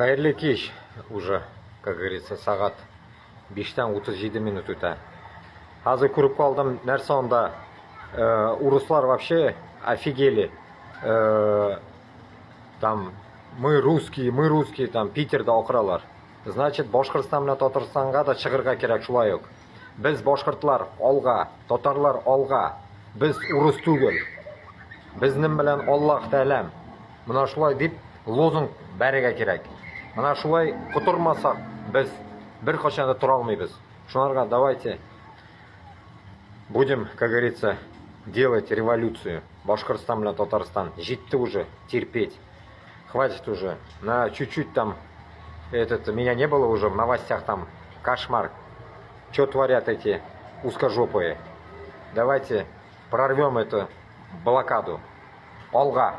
Хәерле кич уже, как говорится, сәгать 5-тән 37 минут үтә. Хәзер күреп калдым, нәрсә анда урыслар вообще офигели. Там мы русские, там Питерда акыралар. Значит, Башкортстан белән Татарстанга да чыгырга кирәк шулай ук. Без башкортлар алга, татарлар алга. Без урыс түгел. Безнең белән Аллаһ Тәгаләм. Менә шулай дип лозунг бәрергә кирәк. Менә шулай котырмасак, без беркайчан да тора алмыйбыз. Шуңарга давайте будем, как говорится, делать революцию. Башкортстан белән Татарстан. Җитте уже терпеть. Хватит уже. На чуть-чуть там этот, меня не было уже в новостях там. Кошмар. Что творят эти узкожопые? Давайте прорвем эту блокаду. Алга!